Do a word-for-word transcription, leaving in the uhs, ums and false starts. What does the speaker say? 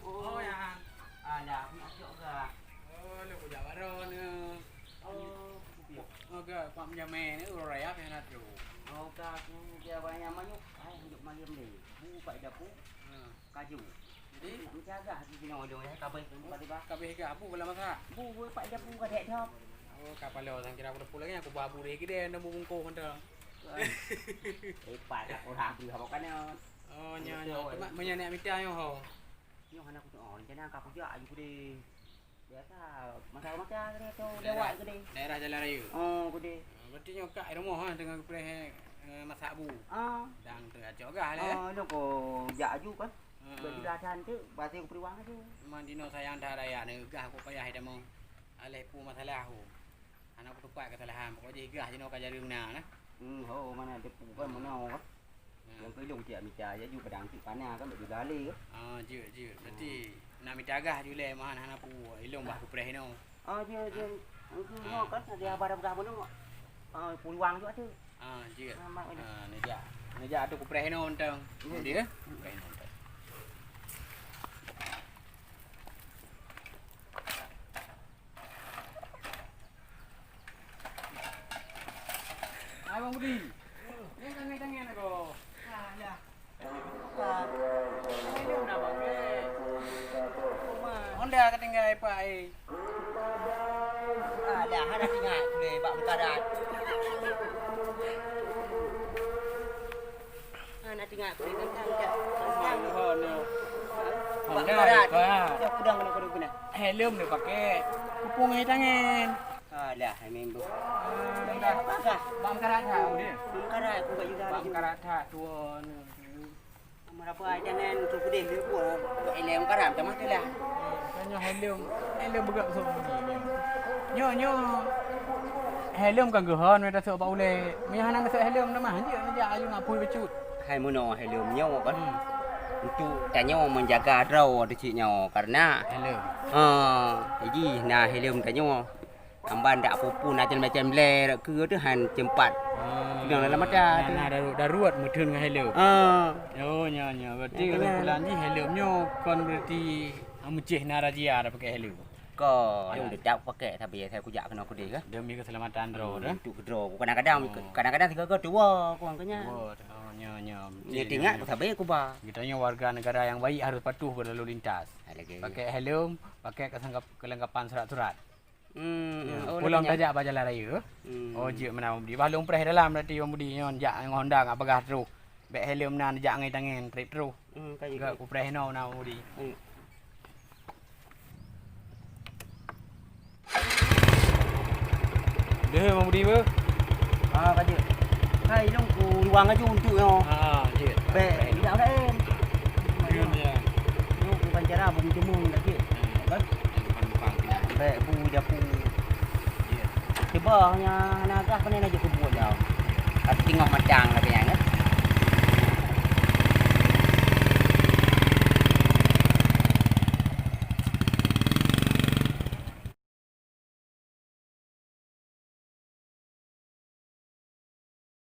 Oh, ya. Alah, aku nak cok gah. Oh, lu kujak baroe ni. Oh, kupiok. Oh, gah, kuat meujamé ni, ureueng raya pih hana trok. Oh, gah, aku dia banyak manyuk. Ai, hidup malam ni. Bu, pak dapu. Hmm. Kaju. Jadi? Mencagah di sini orang, ya. Kabeh, tiba-tiba. Kabeh gah, bu, bala masak. Bu, bu, pak dapu, kadek dah. Oh, kapalo, sang kira aku dapu lagi, aku babu deh, gede, dah bu bungkuh, mantap. Hebat, aku ragu, apa kan, ya? Oh, nyo, nyo. Cuma, meunyo nak mita, nyo, ho. Nyoe hana kutu, oh, rencana ka kujak aju keudeh. Biasa, masa-masa keudeh tu lewat keudeh. Daerah jalan raya? Oh, keudeh. Ah, berarti nyoe kak rumoh, ha, teungoh geupreh, eh, masak bu. Ah. Dan teuacok gah lé. Ah, nyoe ko jak aju kan. Ah. Bak jula dan tu, basi ku periwang aju. Memang dino sayang that raya ni, gah ku payah ida mau. Aleh pu masalah aku. Hana kutupat kesalahan, pokok jih gah jinoe ka jareueng na, nah. Hmm, ho, mana depu kan, mana ho kan. Nah. Yang kelung cik mita, ya ju padang cik panah kan, bak jula lé kan. Ah, jeuet, jeuet. Berarti na mita gah ju lé, mahan hana pu, ilong bah kupreh inoe. Ah, jeuet, jeuet. Engkau kan, ada haba dah peugah bunoe. Ah, peluang juga tu. Ah, jeuet. Ah, mak, ah, neujak. Neujak tu kupreh inoe unteng. Jeuet. Dia? Kupreh inoe unteng. Hai, Bang Budi. Ni tangan-tangan aku. Alah. Tangan aku tukar. Tangan dia nak pakai. Honda ka tinggai, Pak, eh. Alah, hana ingat boleh bak meukarat. Ah, nak tengok aku ni, tentang, tentang. Honda, Pak. Dah, pedang kena, kena, kena. Helm dia pakai. Kupung air tangan. Alah, hai member. Ah, dah. Bang karat dah, dia. Bang karat, aku buat juga. Bang karat dah, tua ni. Merapa air tangan tu pedih dia pun. Buat helm karat, macam mana tu lah. Kan nyoe helm, helm beugöt keu seumeubunyi nyoe. Nyoe, nyoe helm ka geuhon, meutasok bak ulèe. Meunyoe hana neusok helm, na mah jeuet neujak aju ngon apui bacut. Hai meunoe helm nyoe kan. Hmm. Untuk tanyoe menjaga droe di cik nyoe karena helm. Ha, jadi na helm tanyoe. Amban dak pupun macam-macam lé, dak keu tu han ceumpat. Ah, sidang dalam mata na, tu. Na daruet-daruet meutheun ngon helm. Ah. Oh, nya, nya. Berarti ya, kesimpulan jih helm nyoe kon berarti, ah, meucéh na razia dak pakai helm. Kon, helm tetap pakai, tapi ya saya kujak kena kudeh ke? Demi keselamatan droe dah. Untuk droe. Kadang-kadang, oh, kadang-kadang sigaga tua, kurang kenyang. Oh, nya, nya. Nya tingkat, nya, nya. Sabai kuba. Kita nyoe warga negara yang baik harus patuh berlalu lintas. Ada lagi. Pakai helm, pakai kesangkap-, kelengkapan surat-surat. Hmm, hmm, oh, pulang tajak bak jalan raya. Hmm. Oh, jeuet meunan Bang Budi. Bah lôn preh dalam berarti Bang Budi nyoe jak ngon Honda ngon bagah troh. Bèk helm nan jak ngon tangen trép troh. Hmm, ka jeuet. Gak kupreh inoe meunan Bang Budi. Hmm. Deh Bang Budi beuh. Ah, ka jeuet. Hai, lôn ku ruang aju untuk nyoe. Ah, jeuet. Bèk, tidak lain. Jeuet, ya. Nyoe ku bancara bung cemung dak jeuet. Hmm. Kan? Bèk bu japu. Cuba hanya hana gah keunan aja kubuet dah. Tapi tengok macam lagi yang kan.